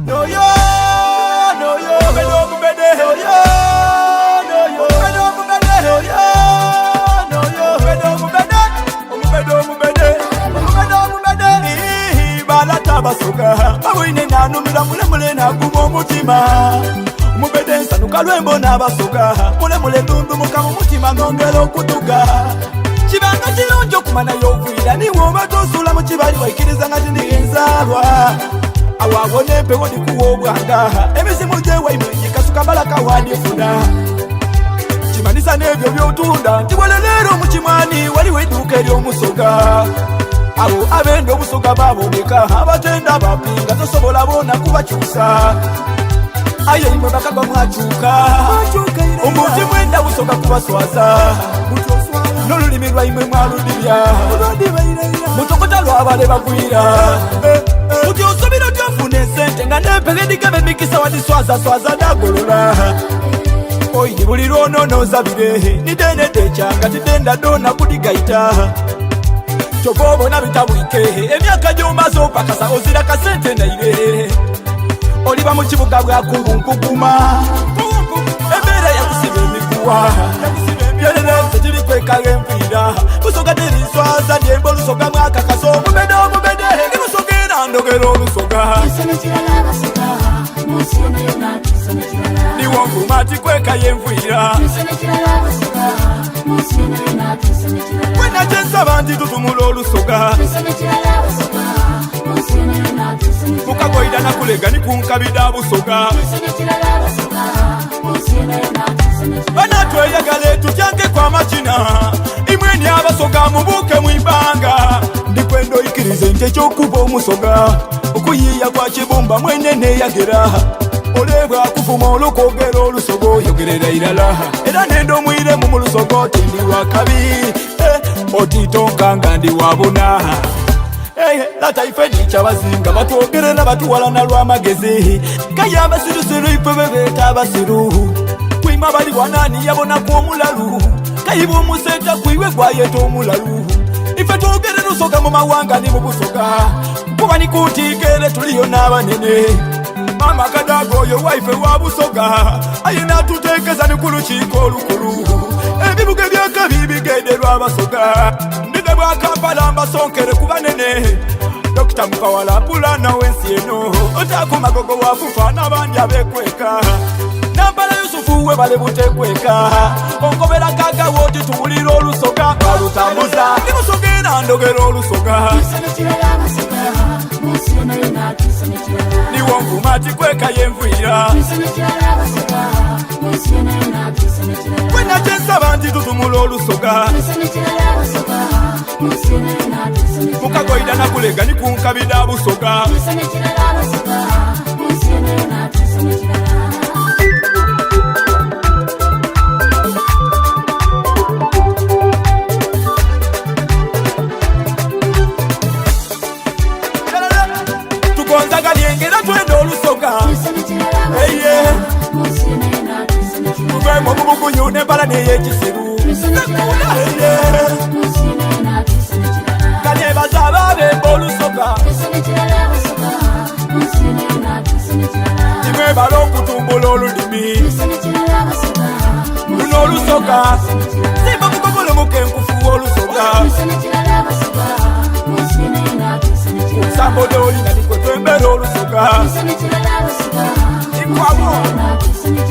Noyo, noyo, omubede omubede, noyo, noyo, omubede omubede, noyo, noyo, omubede omubede, omubede omubede, omubede omubede. Iihi, balata basoga babwine nanumira mulemule naguma omutima omubede nsanuka lwembo n'abasoga mulemule ndundumuka mu mutima nongera okutuga kibanga kirungi okumanayo okwira niwe oba tosula mu kibali waikiriza nga tindiyinzaalwa awo awo n'empewo ndikuwa obwanga emizimu gyewaimwe gikasuka balaka wandifuna kimanisa n'ebyo byotunda nti wale leero mu kimwani waliwo edduuka ery'omusoga abo abenda obusoga baboneka abatenda bapinga tosobola bona kubakyusa aye imwe bakagwa mwakyuka omuntu mwenda busoga kubaswaza n'olulimi lwaimwe mwaludibya mutokota lwabale bagwira muti osubira otya ofuna esente nga nempeke ndigaba emikisa wadiswazaswaza nagolola oyi buli lwononoozabire nidenede ekyanga tidenda dona kudigaita kyova obona bitabwike emyaka gyomaze opakasa ozira kasente naire oliba mu kibuga bwakubunkuguma embeera yakusiba emiguwa byererese tirikwekaga enfiira busoga terinswaza dyemba olusoga mwakakasa omubede omubede ndimusoga era ndogera olusoga niwonvuma tikwekayo enfiira kwena kyensaba nti tutumula olusoga mukagoida nakulega nikunkabida busoga bana tweyagale tutyangeko amakina imweni abasoga mubuuke mwibanga ndikwenda oyikirize nti ekyokuba omusoga okuyiiya kwa kibumba mwene neyagera olebwa kuvuma olukwogera olusoga oyogerera irala era nenda omwiremu mu lusoga oti ndi wakabi eh, otitonka nga ndi wabuna Eh, lata ife nikyabazinga batwogerera batuwalana lw'amagezi kaye abasirusiru ife bebeeta abasiru kwima bali wanani yabonaku omulalu kayiba omuseta kwiwe gwayeta omulalu ife twogere lusoga mu mawanga ni mu busoga kuba nikuntiikere tuliyo n'abanene mama kadaga oyo waife wa busoga aye natuteekeza ni ku lukiiko olukulu ebibuga ebyakabi bigenderwa abasoga ndide bwa kampala mbasonkere ku banene dokita mukawala pulana w'ensi eno otaku magogo wafufa n'abandi abekweka nampala yusufu we bale butekweka onkobera kagawo oti tuwulira olusoga balutambuza ndi busoga era ndogera olusoga niwonvuma tikweka yenviira kwena kyensaba nti tutumula olusoga mukagoida nakulega nikunkabida busoga tugonzaganye ngera twenda olusoga Eye. tuvemu omubugunyu nempala neyekisiru Eye. kanebaza ababemba olusoga timwebala okutumbula olulimi luno olusoga simba mugogolomuka enkufu w'olusoga nsambo dolina nikwe twembera olusoga ikwamu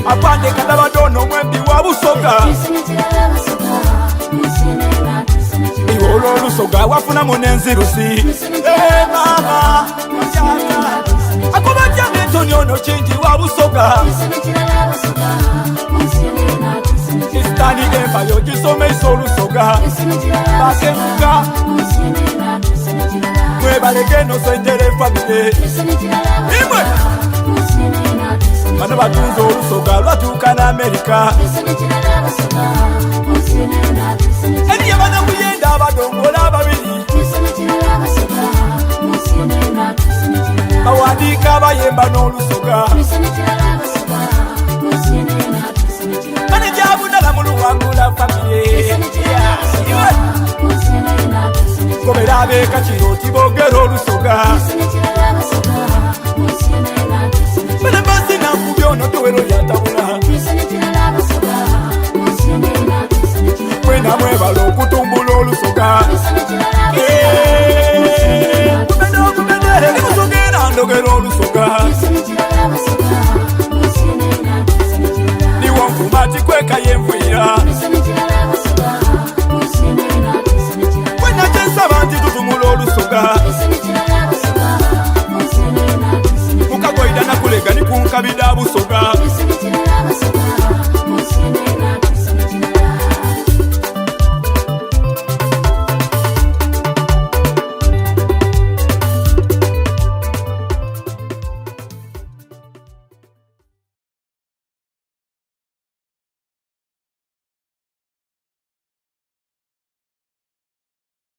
apande kadabadono omwembi wa busoga iwe olw'olusoga wafunamu n'enzirusi Eh, mama akubatya mentoni ono kingi wa busoga isitani empayo gisomesa olusoga bakemuka mwebaleke nosenjere famire imwe bano batunze olusoga lwatuuka n'amerika eriyo banamuyenda abadongola ababiri bawandiika abayemba n'olusoga manejabunala mu luwangula famire gobera abeeka kiro tibogera olusoga Thank you. Busoga.